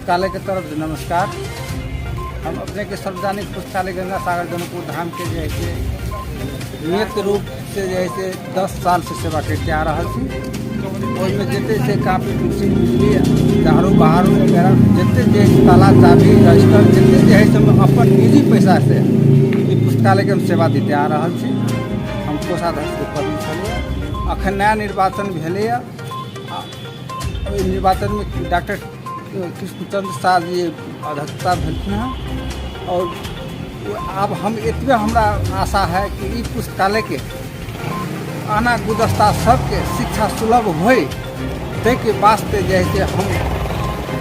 पुस्तकालयके तरफसँ नमस्कार। हम अपनेके सार्वजनिक पुस्तकालय गंगा सागर जनकपुर धामके जे है से नियत रूपसँ जे है से 10 सालसँ सेवा करिते आ रहल छी। ओहिमे जते से कापी, कुर्सी, बिजली, झाड़ू बहारू वगैरह जते जे ताला, चाबी, रजिस्टर जते जे है से हम अपन निजी पैसासँ ई पुस्तकालयके हम सेवा दैते आ रहल छी। हम कोषाध्यक्षके पदमे छलियै। अखन नया निर्वाचन भेलैए। ओहि निर्वाचनमे डॉक्टर कृष्णचंद्र शाह जी अध्यक्षता भेलखिन हँ आओर आब हम एतबे हमरा आशा है कि ई पुस्तकालयके आना गुदस्ता सबके शिक्षा सुलभ होइ, ताहिके वास्ते जे है से हम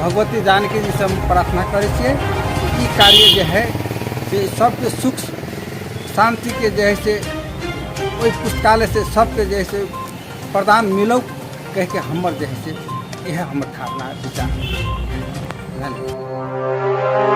भगवती जानकी जीसँ हम प्रार्थना करै छियै कि ई कार्य जे है से सबके सुख शान्तिके जे है से ओहि पुस्तकालयसँ सबके जे है से प्रदान मिलौ कहिके हमर जे है से इएह हमर धारणा, विचार। धन्यवाद।